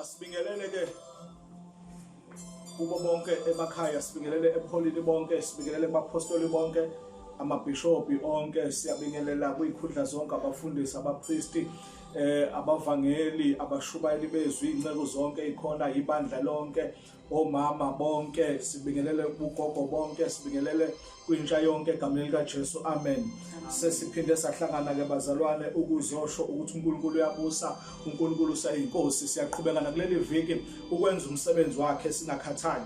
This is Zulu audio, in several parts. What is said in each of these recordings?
Asibingelele ke kubo bonke emakhaya, sibingelele ebuholini bonke, sibingelele kubapostoli bonke, amabhishobhi onke, siyabingelela kwikhundla zonke, abafundisi, abapristi, abavangeli, abashumayeli bezwi, inceku zonke ikhona, ibandla lonke, omama bonke, sibingelele kugogo bonke, sibingelele kwintsha yonke egameni likaJesu, amen. Sesiphinde sahlangana ke bazalwane ukuzosho ukuthi uNkulunkulu uyabusa, uNkulunkulu usayinkosi. Siyaqhubeka nakuleli viki ukwenza umsebenzi wakhe singakhathali.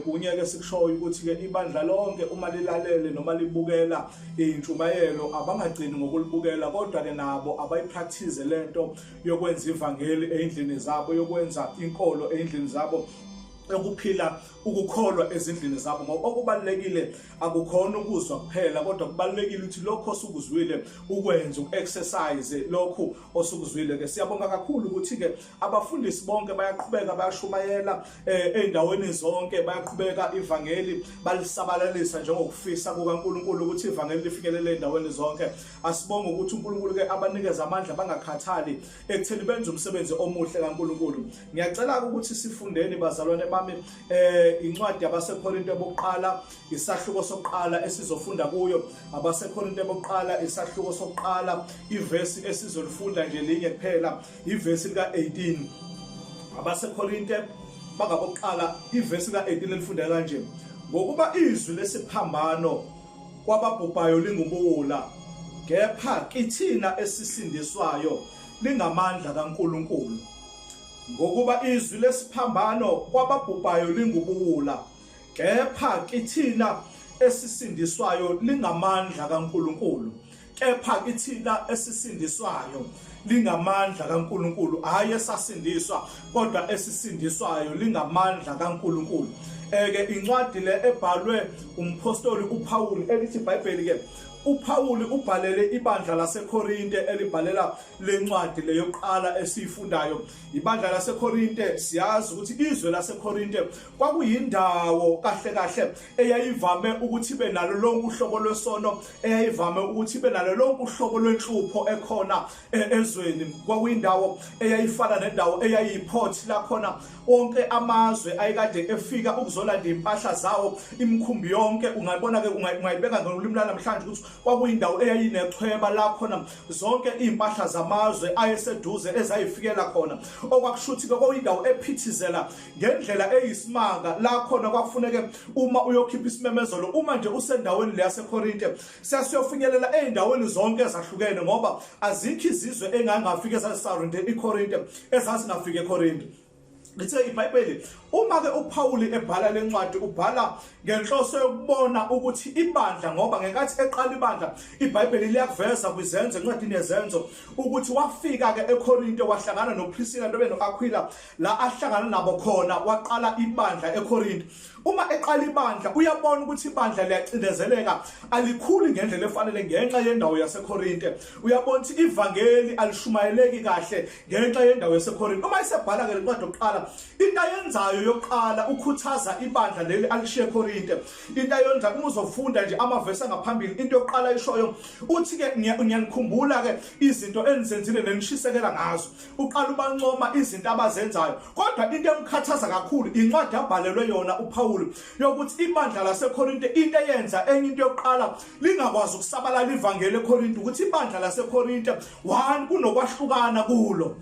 Kunye ke sikushoyo ukuthi ke ibandla lonke uma lilalele noma libukela intshumayelo, abangagcini ngokulibukela, kodwa ke nabo abayipractice lento yokwenza ivangeli ezindlini zabo, yokwenza inkolo ezindlini zabo, ukuphila ukukholwa ezindlini zabo. Ngoba okubalekile akukhona ukuzwa kuphela, kodwa kubalekile ukuthi lokho osukuzwile ukwenze, uku-exercise lokhu osukuzwile. Ke siyabonga kakhulu ukuthi ke abafundisi bonke bayaqhubeka bayashumayela ey'ndaweni zonke, bayaqhubeka ivangeli balisabalalisa njengokufisa kukaNkulunkulu ukuthi ivangeli lifinyelele ey'ndaweni zonke. Asibonge ukuthi uNkulunkulu ke abanikeze amandla bangakhathali ekutheni benze umsebenzi omuhle kaNkulunkulu. Ngiyacela ukuthi sifundeni bazalwane bami incwadi yabaseKorinte bokuqala, isahluko sokuqala esizofunda kuyo, abaseKorinte bokuqala isahluko sokuqala, ivesi esizolifunda nje linye kuphela, ivesi lika-18. AbaseKorinte bangabokuqala, ivesi lika-18 elifunda kanje: ngokuba izwi lesiphambano kwababhubhayo lingubuwula, kepha kithina esisindiswayo lingamandla kaNkulunkulu. Ngokuba izwi lesiphambano kwababhubhayo lingubuwula, kepha kithina esisindiswayo lingamandla kaNkulunkulu. Kepha kithina esisindiswayo lingamandla kaNkulunkulu, hayi esasindiswa, kodwa esisindiswayo lingamandla kaNkulunkulu. Eke incwadi le ebhalwe umpostoli uPaul, elithi iBhayibheli ke uPaul ubhalele ibandla laseKorinte, elibhalela lencwadi leyokuqala esiyifundayo. Ibandla laseKorinte, siyazi ukuthi izwe laseKorinte kwakuyindawo kahle kahle eyayivame ukuthi ibe nalo lonke uhlobo lwesono, eyayivame ukuthi ibe nalo lonke uhlobo lwenhlupho ekhona ezweni. Kwakuyindawo eyayifana nendawo eyayiyiport la khona wonke amazwe ayekade efika ukuzolanda impahla zawo, imikhumbi yonke. Ungayibona ke, ungayibeka ngolimi lanamhlanje ukuthi kwakuyindawo eyayinechweba la khona zonke impahla zamazwe ayeseduze ezayifikela khona. Okwakushuthi ke kwakuyindawo ephithizela ngendlela eyisimanga, la khona kwakufuneke uma uyokhipha isimemezelo, uma nje usendaweni le yaseKorinte, sesiyofinyelela ezindaweni zonke ezahlukene, ngoba azikho izizwe engangafika ezazisarunde iKorinte ezazingafika eKorinte. Lithe iBhayibheli uma ke uPaul ebhala lencwadi, ubhala ngenhloso yokubona ukuthi ibandla, ngoba ngenkathi eqala ibandla iBhayibheli liyakuveza kwizenzo, encwadini yezenzo, ukuthi wafika ke eKorinte wahlangana noPriscilla ntobe noAquila, la ahlangana nabo khona waqala ibandla eKorinte. Uma eqala ibandla uyabona ukuthi ibandla liyacindezeleka, alikhuli ngendlela efanele ngenxa yendawo yaseKorinte. Uyabona ukuthi ivangeli alishumayeleki kahle ngenxa yendawo yaseKorinte. Uma isebhala ke lencwadi yokuqala, into ayenzayo yokuqala ukhuthaza ibandla leli alishiye eKorinte. Into ayenza, uma uzofunda nje amavesi angaphambili, into yokuqala ishoyo uthi ke ngiyanikhumbula ke izinto enizenzile nenishisekela ngazo. Uqala ubancoma izinto abazenzayo, kodwa into emkhathaza kakhulu incwadi abhalelwe yona uPaul yokuthi ibandla laseKorinte, into eyenza enye into yokuqala lingakwazi ukusabalala ivangeli eKorinte, ukuthi ibandla laseKorinte one kunokwahlukana kulo.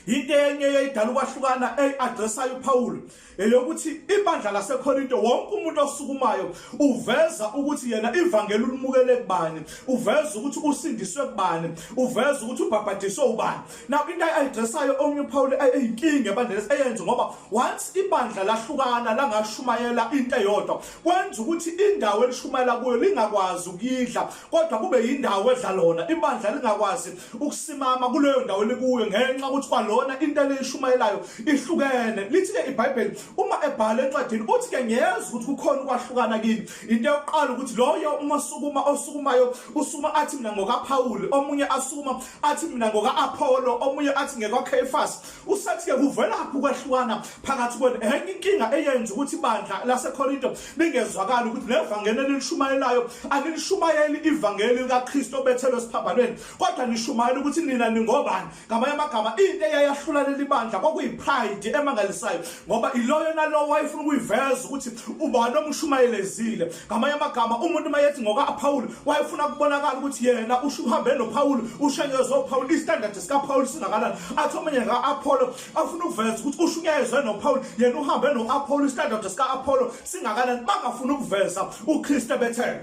Into enye eyayidala ukwahlukana eyi-addressayo uPaul eyokuthi ibandla laseKorinte wonke umuntu osukumayo uveza ukuthi yena ivangeli ulimukele kubani, uveza ukuthi usindiswe kubani, uveza ukuthi ubhabhadiswe ubani. Now into ayi-addressayo omunye uPaul eyinkinga ebandleni eyenza, ngoba once ibandla lahlukana langashumayela into eyodwa, kwenza ukuthi indawo elishumayela kuyo lingakwazi ukuyidla, kodwa kube yindawo edla lona ibandla, lingakwazi ukusimama kuleyo ndawo elikuyo ngenxa ukuthi kwalona into eliyishumayelayo ihlukene. Lithi ke iBhayibheli uma ebhala encwadini uthi ke ngiyezwa ukuthi kukhona ukwahlukana kini. Into yokuqala ukuthi loyo uma sukuma osukumayo usukuma athi mina ngokaPaul, omunye asukuma athi mina ngokaApollo, omunye athi ngekaKefas. Usathi ke kuvelaphi ukwehlukana phakathi kwenu? Enye inkinga eyenza ukuthi ibandla laseKorinto lingezwakali ukuthi levangeli elilishumayelayo alilishumayeli ivangeli likaKristu obethelwe esiphambanweni, kodwa nishumayela ukuthi nina ningobani. Ngamanye amagama, into eyayahlula leli bandla kwakuyipride emangalisayo, ngoba iloyo nalowo wayefuna ukuyiveza ukuthi ubani omshumayelezile. Ngamanye amagama, umuntu mayethi ngokaPaul, wayefuna kubonakala ukuthi yena uhambe noPaul, ushenyezwe uPaul, istandard sikaPaul singakanani. Athi omunye ka-Apollo, afuna ukuveza ukuthi ushunyayezwe noPaul, yena uhambe no-Apollo, istandard sika-Apollo singakanani. Bangafuni ukuveza uKristu ebethele.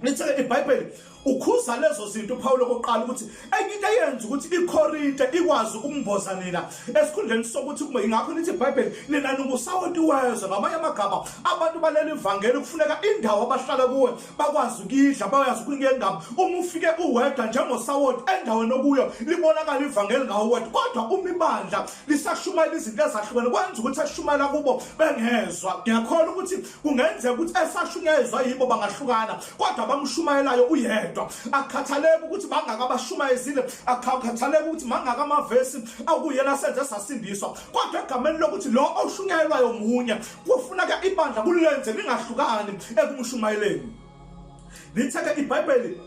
Lithe iBhayibheli ukhuza lezo zinto uPaul okokuqala, ukuthi enye into eyenza ukuthi iKorinte ikwazi ukumboza nina esikhundleni sokuthi kube ingakho lithi iBhayibheli nina ningusawoti wezwe. Ngamanye amagama, abantu baleli vangeli kufuneka indawo abahlala kuwe bakwazi ukuyidla, bayazi ukuyingengama. Uma ufike uwedwa njengosawoti endaweni okuyo, libonakala ivangeli ngawo wedwa. Kodwa uma ibandla lisashumayela izinto ezahlukene, kwenza ukuthi eshumayela kubo bengezwa. Ngiyakholwa ukuthi kungenzeka ukuthi esashunyayezwa yibo bangahlukana, kodwa abamshumayelayo uyedwa. Akukhathaleki ukuthi bangaka abashumayezile, akukhathaleki ukuthi mangaka amavesi akuyena senze sasindiswa, kodwa egameni lokuthi lo oshunyayelwayo munye, kufuneka ibandla kulenze lingahlukani ekumshumayeleni. Lithe-ke iBhayibheli,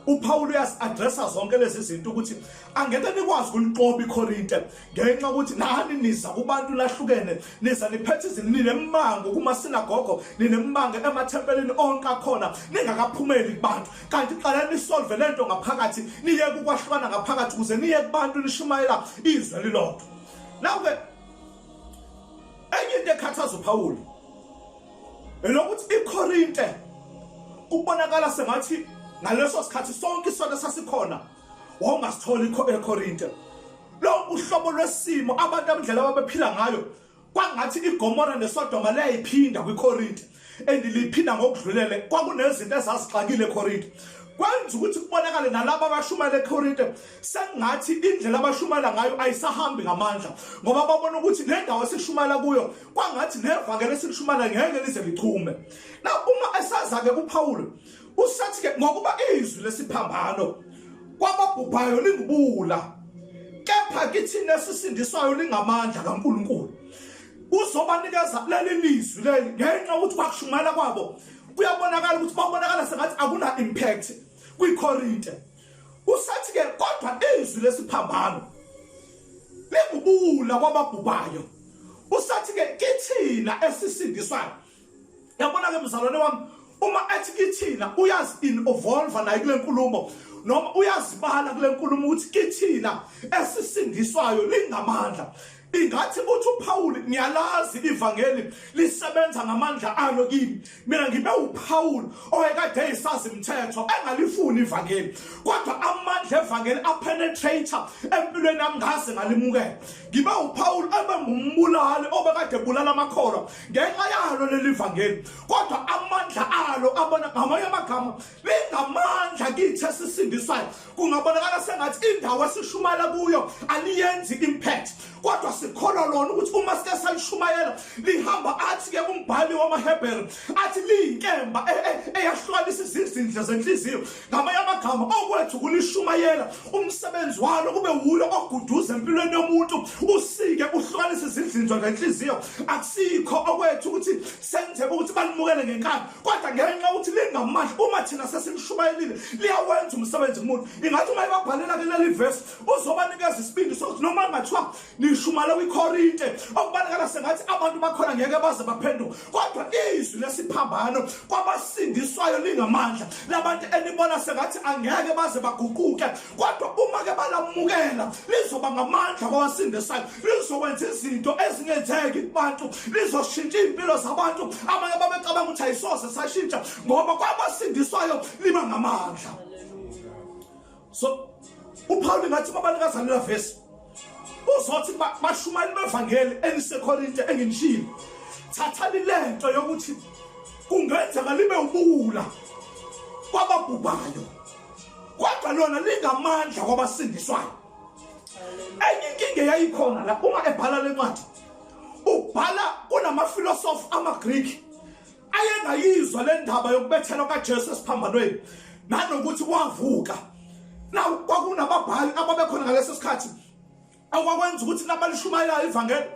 uPaul uyasi-addressa zonke lezi zinto ukuthi angeke nikwazi ukuliqoba iKorinte ngenxa ukuthi nani niza kubantu lahlukene, niza niphethe izinto, ninemmango kumasinagogo, ninemmango emathempelini onke akhona, ningakaphumeli kubantu. Kanti qala nisolve lento ngaphakathi, niyeke ukwahlukana ngaphakathi ukuze niye kubantu nishumayela izwi elilodwa. Naw-ke enye into ekhathaza uPaul elokuthi iKorinte kubonakala sengathi ngaleso sikhathi sonke isonto sasikhona wawungasitholi eKorinte. Lo uhlobo lwesimo abantu abendlela ababephila ngayo, kwangathi iGomora neSodoma liyayiphinda kwiKorinte, and liphinda ngokudlulele. Kwakunezinto ezazixakile eKorinte, kwenza ukuthi kubonakale nalabo abashumayela eKorinte sengathi indlela abashumayela ngayo ayisahambi ngamandla, ngoba babona ukuthi le ndawo esishumayela kuyo kwangathi nevangeli esilishumayela ngeke lize lichume. Na uma esaza-ke uPaul usathi-ke, ngokuba izwi lesiphambano kwababhubhayo lingubula, kepha kithina esisindiswayo lingamandla kaNkulunkulu. Uzobanikeza leli lizwi leli ngenxa yokuthi kwakushumayela kwabo kuyabonakala ukuthi babonakala sengathi akuna impact kwiKorinte. Usathi-ke, kodwa izwi lesiphambano lingubula kwababhubhayo, usathi-ke kithina esisindiswayo. Yabona-ke mzalwane wami, uma ethi kithina, uyazi involve naye kule nkulumo, noma uyazibala kule nkulumo ukuthi kithina esisindiswayo lingamandla. Ingathi uthi uPaul, ngiyalazi ivangeli lisebenza ngamandla alo kimi. Mina ngibe uPaul owayekade eyisazi imithetho, engalifuni ivangeli, kodwa amandla evangeli apenetrate empilweni yami, ngaze ngalimukela. Ngibe uPaul ebe ngumbulali obekade ebulala amakholwa ngenxa yalo leli vangeli, kodwa amandla alo abona. Ngamanye amagama, lingamandla kithi esisindiswayo. Kungabonakala sengathi indawo esishumayela kuyo aliyenzi impact, kodwa sikholwa lona ukuthi uma sike salishumayela lihamba. Athi-ke umbhali wamaHebheru, athi liyinkemba eyahlukanisa izizindle zenhliziyo. Ngamanye amagama, okwethu kulishumayela, umsebenzi walo kube wuyo oguduza empilweni yomuntu, usike uhlukanise izindlinzwa ngenhliziyo. Akusikho okwethu ukuthi senze ukuthi balimukele ngenkani, kodwa ngenxa ukuthi lingamandla, uma thina sesilishumayelile liyawenza umsebenzi kumuntu. Ingathi uma ebabhalela ke leli verse, uzobanikeza isibindi sokuthi noma kungathiwa nishumayela kwiKorinte okubonakala sengathi abantu bakhona ngeke baze baphenduke, kodwa izwi lesiphambano kwabasindiswayo lingamandla. Labantu enibona sengathi angeke baze baguquke, kodwa uma ke balamukela lizoba ngamandla kwabasindisayo, lizokwenza izinto ezingenzeki kubantu, lizoshintsha iy'mpilo zabantu abanye babecabanga ukuthi ayisoze sashintsha, ngoba kwabasindiswayo liba ngamandla. So uPaul ngathi babanikeza lela verse, uzothi bashumayeli bevangeli eniseKorinte enginishilo, thathani lento yokuthi kungenzeka libe ubuwula kwababhubhayo, kodwa lona lingamandla kwabasindiswayo. Enye inkinga eyayikhona la, uma ebhala lencwadi ubhala kunamafilosofi amaGreek ayengayizwa le ndaba yokubethelwa kaJesu esiphambanweni nanokuthi wavuka. Na kwakunababhali ababekhona ngaleso sikhathi okwakwenza ukuthi nabalishumayelayo ivangeli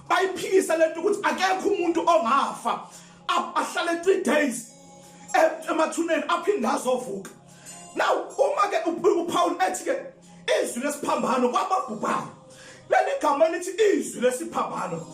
bayiphikise lento ukuthi akekho umuntu ongafa ahlale 3 days emathuneni aphinde azovuka. Now uma ke uPaul ethi ke izwi lesiphambano kwababhubhayo, Leli gama elithi izwi lesiphambano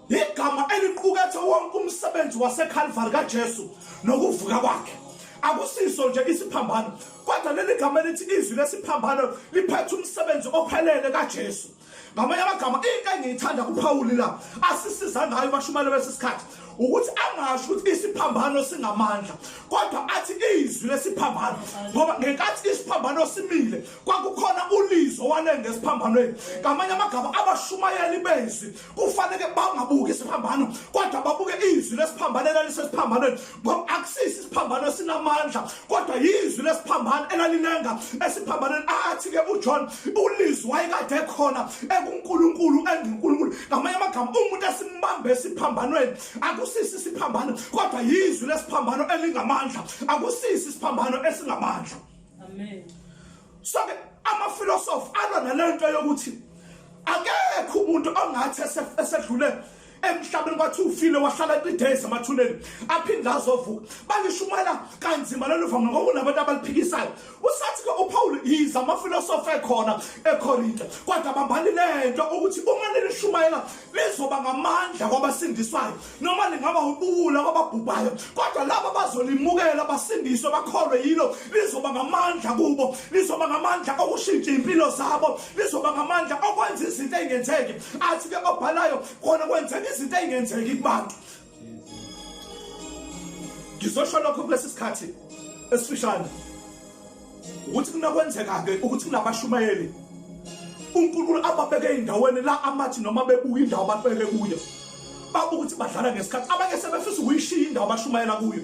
igama eliqukethe wonke umsebenzi waseCalvary kaJesu nokuvuka kwakhe. Akusiso nje isiphambano, kodwa leli gama elithi izwi lesiphambano liphethe umsebenzi ophelele kaJesu. Ngamanye amagama, into engiyithanda kuPawuli la asisiza ngayo bashumayela besi sikhathi ukuthi angasho ukuthi isiphambano singamandla, kodwa athi izwi lesiphambano, ngoba ngenkathi isiphambano simile kwakukhona ulizo walenga esiphambanweni. Ngamanye amagama, abashumayeli bezwi kufanele bangabuki isiphambano, kodwa babuke izwi lesiphambano elalisesiphambanweni, ngoba akusisi isiphambano esinamandla, kodwa yizwi lesiphambano elalilenga esiphambanweni. Athi-ke uJohn, ulizwi wayekade ekhona ekuNkulunkulu enguNkulunkulu. Ngamanye amagama, umuntu esimbambe esiphambanweni akusisi isiphambano, kodwa yizwi lesiphambano elingamandla, akusisi isiphambano esingamandla. Amen. So ke amafilosofi alwa nalento yokuthi akekho umuntu ongathi esedlule emhlabeni kwathi ufile wahlala 3 days emathuneni aphinde azovuka. Balishumayela kanzima lolu vangeli ngoba kunabantu abaliphikisayo. Usathi ke uPaul, yiza amafilosofi ekhona eKorinte, kodwa bambani lento ukuthi uma nilishumayela lizoba ngamandla kwabasindiswayo, noma lingaba ubuwula kwababhubhayo, kodwa laba bazolimukela basindiswe bakholwe yilo, lizoba ngamandla kubo, lizoba ngamandla okushintsha impilo zabo, lizoba ngamandla okwenza izinto ezingenzeki. Athi ke obhalayo kona kwenzeka izinto ezingenzeki kubantu. Ngizosho lokho kulesi sikhathi esifishane ukuthi kunokwenzeka ke ukuthi kunabashumayeli uNkulunkulu ababeke endaweni la amathi noma bebuka indawo ababeke kuyo, babuka ukuthi badlala ngesikhathi. Abanye sebefisa ukuyishiya indawo abashumayela kuyo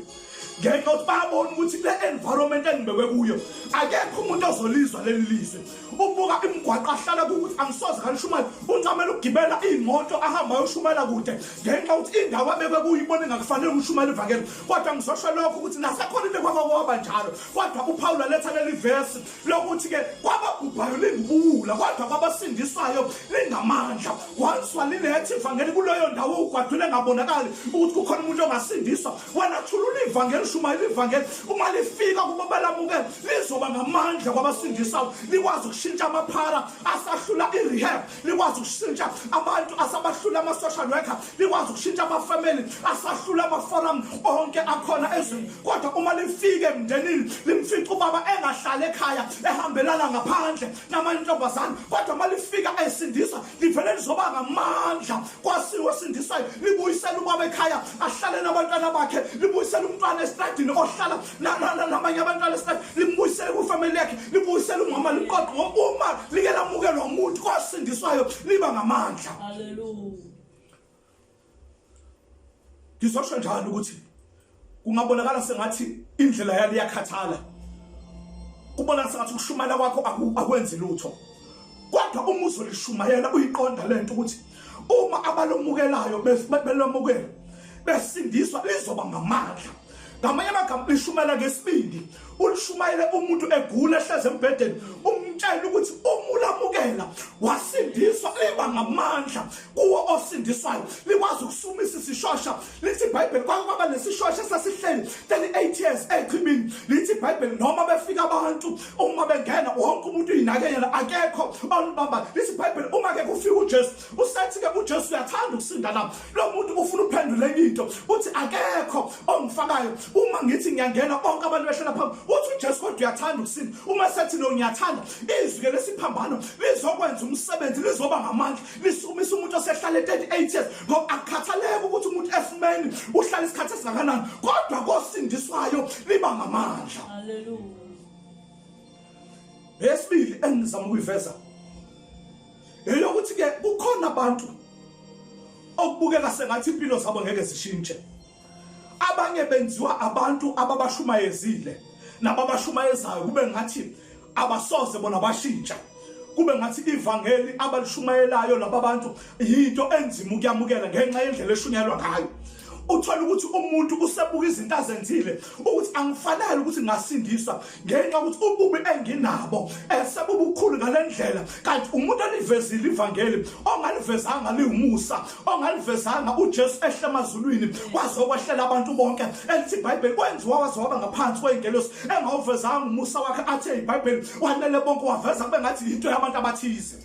ngenxa yokuthi bayabona ukuthi le environment engibekwe kuyo akekho umuntu ozolizwa leli lizwi. Ubuka imigwaqo ahlala kukuthi angisoze ngalishumayela, uncamela ukugibela iy'moto ahamba ayoshumayela kude ngenxa yokuthi indawo abekwe kuyo ibona ingakufanele ukushumayela ivangeli. Kodwa ngizosho lokho ukuthi nasekhona into kwaba njalo, kodwa uPaul aletha leli verse lokuthi-ke kwababhubhayo lingubuwula, kodwa kwabasindiswayo lingamandla. Once waliletha ivangeli kuleyo ndawo ugwadule engabonakali ukuthi kukhona umuntu ongasindiswa, wena thulula ivangeli, shumayela ivangeli. Uma lifika kubo balamukela, lizoba ngamandla kwabasindisayo, likwazi ukushintsha amaphara asahlula i-rehab, likwazi ukushintsha abantu asabahlula ama-social worker, likwazi ukushintsha amafamily asahlula ama-forum onke akhona ezweni. Kodwa uma lifike emndenini limfica ubaba engahlali ekhaya, ehambelana ngaphandle namantombazane, kodwa uma lifika esindiswa livele lizoba ngamandla kwasiwe osindiswayo, libuyisela ubaba ekhaya ahlale nabantwana bakhe, libuyisela umntwana esitradini ohlala nabanye abantwana esitradini, limbuyisele kwifamily yakhe, libuyisele umama, liqoqe. Ngoba uma like lamukelwa umuntu kosindiswayo liba ngamandla. Haleluya. Ngizosho njalo ukuthi kungabonakala sengathi indlela yali iyakhathala, kubonakala sengathi ukushumayela kwakho akwenzi lutho, kodwa uma uzolishumayela uyiqonda lento ukuthi uma abalomukelayo belomukela besindiswa lizoba ngamandla. Ngamanye amagama, lishumayela ngesibindi, ulishumayele umuntu egula ehleze embhedeni, umtshele ukuthi uma ulamukela wasindiswa liba ngamandla kuwo osindiswayo, likwazi ukusumisa isishosha. Lithi iBhayibheli kwake kwaba nesishosha esasihleli 38 years echibini. Lithi iBhayibheli noma befika abantu, uma bengena wonke umuntu uyinakekela, akekho olibamba. Lithi iBhayibheli uma ke kufika uJesu, usethi ke uJesu uyathanda ukusinda la, lo muntu ufuna uphendule enye into, uthi akekho ongifakayo, uma ngithi ngiyangena bonke abantu behlela phambi. Uthi uJesu kodwa uyathanda ukusinda. Uma sethi lo ngiyathanda, izwi ke lesiphambano lizokwenza umsebenzi, lizoba ngamandla, lisukumisa umuntu osehlale 38 years, ngoba akukhathaleki ukuthi umuntu esimeni uhlala isikhathi esingakanani, kodwa kosindiswayo liba ngamandla. Haleluya. Esibili engizama ukuyiveza eyokuthi ke kukhona abantu okubukeka sengathi impilo zabo ngeke zishintshe. Abanye benziwa abantu ababashumayezile nababashumayezayo, kube ngathi abasoze bona bashintsha, kube ngathi ivangeli abalishumayelayo laba bantu yinto enzima ukuyamukela ngenxa yendlela eshunyayelwa ngayo. Uthola ukuthi umuntu usebuka izinto azenzile ukuthi angifanele ukuthi ngingasindiswa ngenxa ukuthi ububi enginabo esebubukhulu ngalendlela, kanti umuntu olivezile ivangeli ongalivezanga liwumusa, ongalivezanga uJesu ehle emazulwini wazokwehlela abantu bonke, elithi iBhayibheli kwenziwa waze waba ngaphansi kweyingelosi, engawuvezanga umusa wakhe athe iBhayibheli wanele bonke, waveza kube ngathi into yabantu abathize.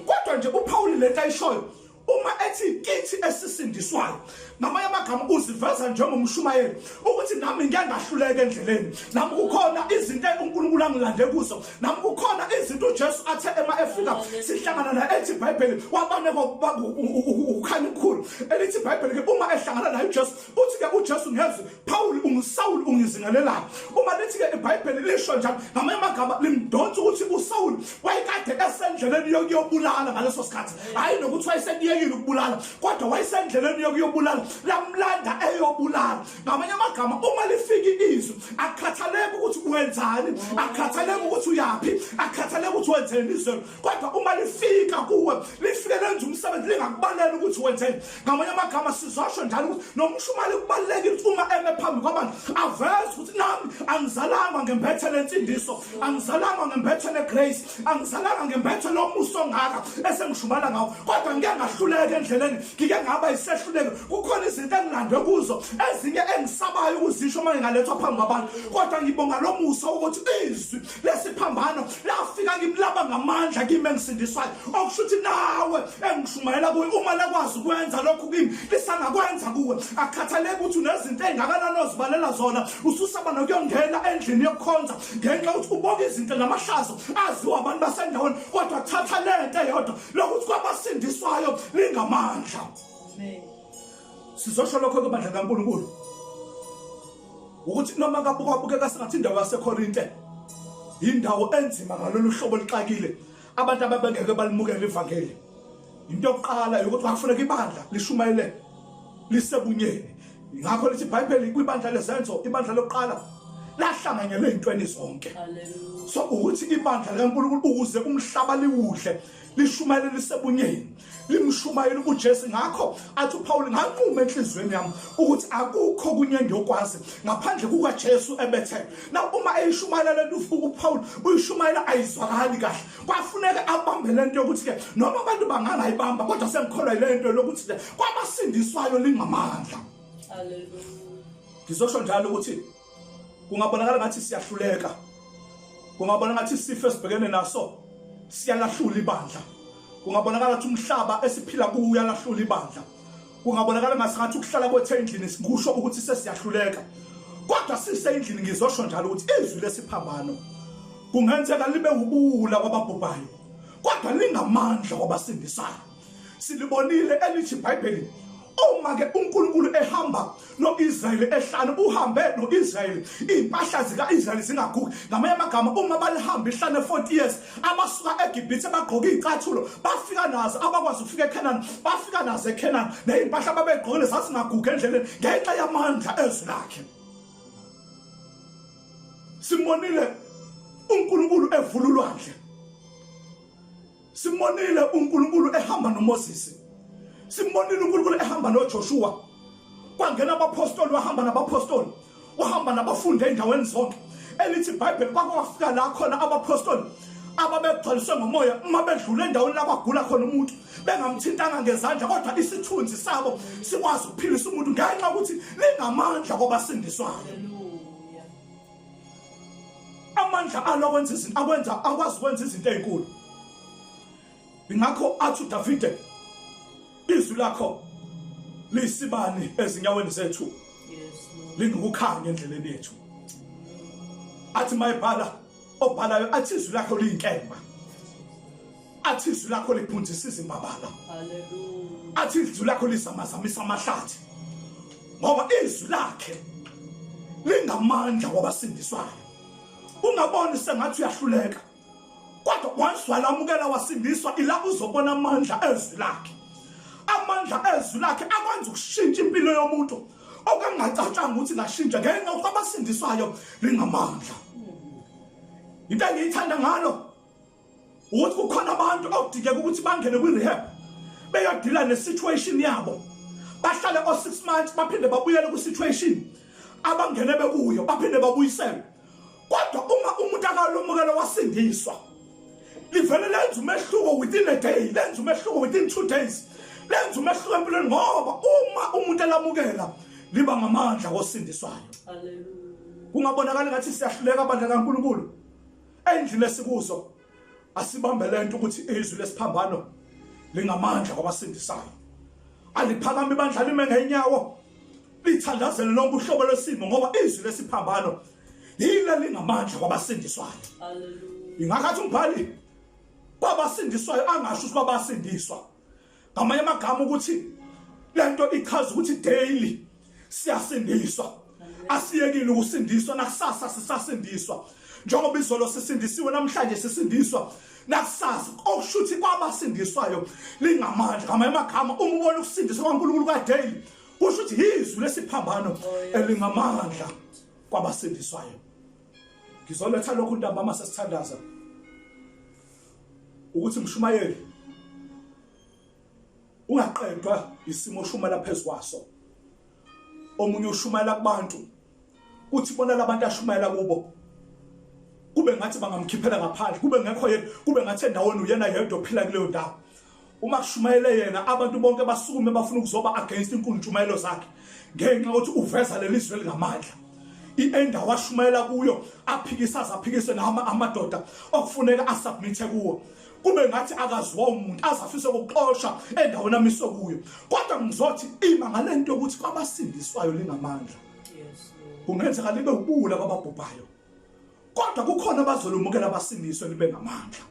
Kodwa nje uPaul lento ayishoyo uma ethi kithi esisindiswayo, ngamanye amagama uziveza njengomshumayeli ukuthi nami ngike ngahluleka endleleni, nami kukhona izinto uNkulunkulu angilande kuzo, nami kukhona izinto uJesu athe ema efika sihlangana naye ethi iBhayibheli wabaneka ukukhanya okukhulu. Elithi iBhayibheli ke uma ehlangana naye uJesu, uthi ke uJesu ngezwi, Paul unguSaul ungizingelelayo. Uma lithi ke iBhayibheli lisho njalo, ngamanye amagama limdonsa ukuthi uSaul wayekade esendleleni yokuyobulala ngaleso sikhathi, hayi nokuthi wayesebiyekile ukubulala, kodwa wayesendleleni yokuyobulala, lamlanda eyobulala. Ngamanye amagama uma lifika izwi, akukhathaleki ukuthi wenzani, akukhathaleki ukuthi uyaphi, akukhathaleki ukuthi wenzeni izwe, kodwa uma lifika kuwe lifike lenza umsebenzi lingakubaleli ukuthi wenzeni. Ngamanye amagama sizosho njalo ukuthi nomshumali kubalulekile ukuthi uma eme phambi kwabantu aveze ukuthi nami angizalanga ngembethe lensindiso, angizalanga ngembethe legrace, angizalanga ngembethe lomuso ongaka esengishumala ngawo, kodwa ngike ngahluleka endleleni, ngike ngaba isehluleko, kukhona izinto engilandwe kuzo, ezinye engisabayo ukuzisho uma ngingalethwa phambi kwabantu, kodwa ngibonga lo musa ukuthi izwi lesiphambano lafika kimi laba ngamandla kimi engisindiswayo. Okusho ukuthi nawe engishumayela kuwe, uma lakwazi ukwenza lokhu kimi, lisangakwenza kuwe. Akukhathaleki ukuthi unezinto ey'ngakanani ozibalela zona, ususaba nokuyongena endlini yokukhonza ngenxa yokuthi uboka izinto namahlazo aziwa abantu basendaweni, kodwa thatha le nto eyodwa lokuthi kwabasindiswayo lingamandla. Sizosho lokho kwebandla kaNkulunkulu ukuthi noma kabukabukeka sengathi indawo yaseKorinte indawo enzima ngalolu hlobo olixakile, abantu ababengeke balimukele ivangeli. Into yokuqala yokuthi kwakufuneka ibandla lishumayele lisebunyeni. Ngakho lithi iBhayibheli kwibandla lezenzo, ibandla lokuqala lahlanganyelwe ezintweni zonke. So ukuthi ibandla likaNkulunkulu ukuze umhlaba liwudle lishumayele lisebunyeni, limshumayela uJesu. Ngakho athi uPaul, nganquma enhliziyweni yami ukuthi akukho kunye engiyokwazi ngaphandle kukaJesu ebethelwe. Na uma eyishumayela lento uPaul uyishumayela ayizwakali kahle, kwafuneka abambe lento yokuthi ke noma abantu bangangayibamba, kodwa sengikholwa ile nto lokuthi ke kwabasindiswayo lingamandla. Haleluya. Ngizosho njalo ukuthi kungabonakala ngathi siyahluleka, kungabonakala ngathi isifo esibhekene naso siyalahlula ibandla, kungabonakala ukuthi umhlaba esiphila kuwo uyalahlula ibandla, kungabonakala ngathi ukuhlala kwethu endlini kusho ukuthi sesiyahluleka, kodwa sisendlini ngizosho njalo ukuthi izwi lesiphambano kungenzeka libe ubuwula kwababhubhayo, kodwa lingamandla kwabasindisayo. Silibonile elithi iBhayibheli uma ke uNkulunkulu ehamba noIsrayeli ehlane, uhambe noIsrayeli, impahla zikaIsrayeli zingagugi. Ngamanye amagama uma balihamba ihlane 40 years, abasuka eGibhithe bagqoka izicathulo bafika nazo, abakwazi ukufika eCanaan bafika nazo eCanaan, nezimpahla ababegqokile zazingagugi endleleni ngenxa yamandla ezwi lakhe. Simbonile uNkulunkulu evula ulwandle, simbonile uNkulunkulu ehamba noMoses, simbonile uNkulunkulu ehamba noJoshua, kwangena abapostoli, wahamba nabapostoli, wahamba nabafundi endaweni zonke. Elithi iBhayibheli kwakwafika la khona abapostoli ababegcwaliswe ngomoya, uma bedlula endaweni la kwagula khona umuntu bengamthintanga ngezandla, kodwa isithunzi sabo sikwazi ukuphilisa umuntu ngenxa yokuthi lingamandla kwabasindiswayo. Amandla alo akwenza izinto, akwenza akwazi ukwenza izinto ezinkulu. Ingakho athi uDavide, izwi lakho liyisibani ezinyaweni zethu, lingukukhanya endleleni yethu. Athi mayebhala obhalayo athi izwi lakho liyinkemba, athi izwi lakho liphunzisa izimbabala, athi izwi lakho lizamazamisa amahlathi, ngoba izwi lakhe lingamandla kwabasindiswayo. Ungaboni sengathi uyahluleka, kodwa once walamukela wasindiswa, ila uzobona amandla ezwi lakhe. Amandla ezwi lakhe akwenza ukushintsha impilo yomuntu okungacatshanga ukuthi ngashintsha ngenxa yokuthi abasindiswayo lingamandla. Into engiyithanda ngalo ukuthi kukhona abantu okudingeka ukuthi bangene kwi-rehab beyodila ne-situation yabo, bahlale o-6 months baphinde babuyele kwi-situation abangene bekuyo, baphinde babuyiselwe. Kodwa uma umuntu akalumukela wasindiswa, livele lenza umehluko within a day, lenza umehluko within 2 days, lenza umehluko empilweni, ngoba uma umuntu elamukela liba ngamandla kosindiswayo. Haleluya. Kungabonakala ngathi siyahluleka bandla kaNkulunkulu endlini esikuzo. Asibambe lento ukuthi izwi lesiphambano lingamandla kwabasindisayo. Aliphakame ibandla lime ngenyawo lithandazele lonke uhlobo lwesimo, ngoba izwi lesiphambano yile lingamandla kwabasindiswayo. Hallelujah. Ingakhathi umbhali kwabasindiswayo angasho ukuthi kwabasindiswa. Ngamanye amagama ukuthi lento ichaza ukuthi daily siyasindiswa, asiyekile ukusindiswa, nakusasa sisasindiswa. Njengoba izolo sisindisiwe, namhlanje sisindiswa, nakusasa. Okusho ukuthi kwabasindiswayo lingamandla. Ngamanye amagama uma ubona ukusindiswa kwaNkulunkulu ka-daily, kusho ukuthi yizwi lesiphambano elingamandla kwabasindiswayo. Ngizoletha lokhu ntambama sesithandaza ukuthi mshumayeli ungaqedwa isimo oshumela phezu kwaso. Omunye ushumayela kubantu, uthi bona labantu ashumayela kubo kube ngathi bangamkhiphela ngaphandle, kube ngekho yena, kube ngathi endaweni uyena yedwa ophila kuleyo ndawo. Uma kushumayele yena, abantu bonke basukume bafuna ukuzoba against intshumayelo zakhe, ngenxa yokuthi uveza leli zwi elingamandla. Indawo ashumayela kuyo aphikisa azaphikise nama amadoda okufuneka asubmithe kuwo, kube ngathi akaziwa umuntu, azafise ukuxosha endaweni amiswe kuyo. Kodwa ngizothi ima ngalento yokuthi kwabasindiswayo lingamandla. Yes, Lord. Kungenzeka libe ubula kwababhubhayo, kodwa kukhona abazolumukela abasindiswe libe ngamandla.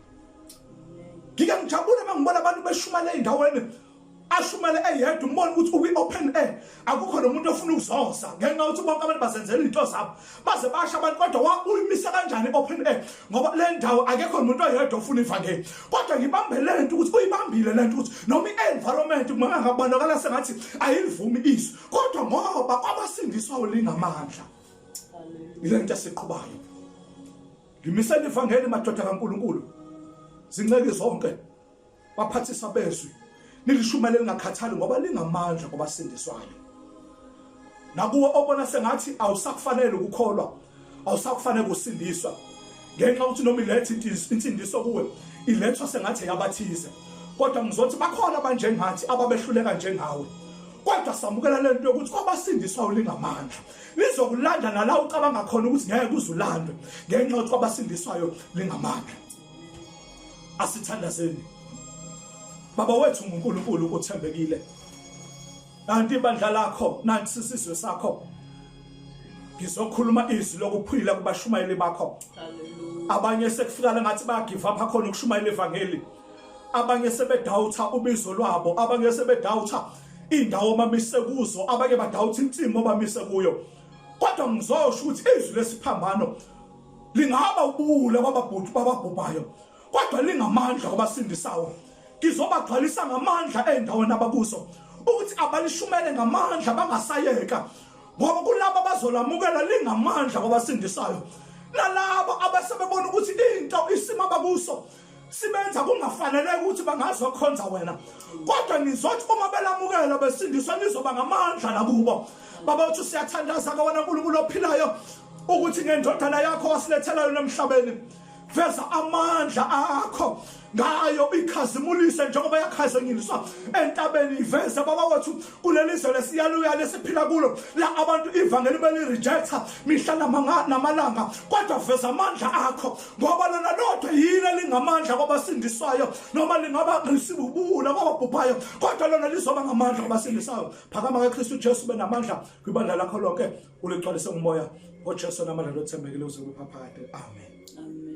Ngike ngijabule mangibona abantu beshumela ey'ndaweni, ashumele eyedwa, umbone ukuthi ukwi-open air, akukho nomuntu ofuna ukuzosa, ngenxa yokuthi bonke abantu bazenzela iy'nto zabo, baze basho abantu, kodwa uyimisa kanjani i-open air, ngoba le ndawo akekho nomuntu oyedwa ofuna ivangeli. Kodwa ngibambe le nto ukuthi uyibambile le nto ukuthi noma i-environment kungangabonakala sengathi ayilivumi izwi, kodwa ngoba kwabasindiswayo lingamandla. Hallelujah. Ile nto esiqhubayo. Ngimisela ivangeli, madoda kaNkulunkulu, zinceke zonke, baphathisa bezwi, nilishumele lingakhathali, ngoba lingamandla kwabasindiswayo. Nakuwe obona sengathi awusakufanele ukukholwa, awusakufanele ukusindiswa, ngenxa ukuthi noma iletha insindiso kuwe ilethwa sengathi yabathize, kodwa ngizothi bakhona abanjengathi ababehluleka njengawe, kodwa samukela lento yokuthi kwabasindiswayo lingamandla. Lizokulanda nala ucabanga khona ukuthi ngeke uzulandwe, ngenxa yokuthi kwabasindiswayo lingamandla. Asithandazeni. Baba wethu nguNkulunkulu uthembekile, nanti ibandla lakho, nanti isizwe sakho. Ngizokhuluma izwi lokuphila kubashumayeli bakho. Hallelujah. Abanye sekufika la ngathi bayagive up khona ukushumayela ivangeli, abanye sebedawutha ubizo lwabo, abanye sebedawutha indawo bamise kuzo, abanye badawutha insimo bamise kuyo. Kodwa ngizosho ukuthi izwi lesiphambano lingaba ubule kwababhuti bababhubhayo, kodwa lingamandla kwabasindisayo. Ngizobagcwalisa ngamandla endaweni abakuzo, ukuthi abalishumele ngamandla bangasayeka, ngoba kulabo abazolamukela lingamandla kwabasindisayo. Nalabo abasebebona ukuthi into isimo abakuso sibenza kungafanele ukuthi bangazokhonza wena, kodwa ngizothi uma belamukela besindiswa nizoba ngamandla nakubo. Baba uthi siyathandaza ka wena Nkulunkulu ophilayo, ukuthi ngendodana yakho wasilethela yona emhlabeni, veza amandla akho ngayo, ikhazimulise njengoba yakhazinyiswa entabeni. Iveze baba wethu kuleli zwe lesiyaluya lesiphila kulo, la abantu ivangeli belirejecta mihla namalanga, kodwa veza amandla akho, ngoba lona lodwa yile lingamandla kwabasindiswayo. Noma lingaba ngisibubula kwababhubhayo, kodwa lona lizoba ngamandla kwabasindisayo. Phakama kaKristu Jesu, benamandla kwibandla lakho lonke, uligcwalise ngumoya ngoJesu namandla lothembekile uze kube phakade. Amen. Amen.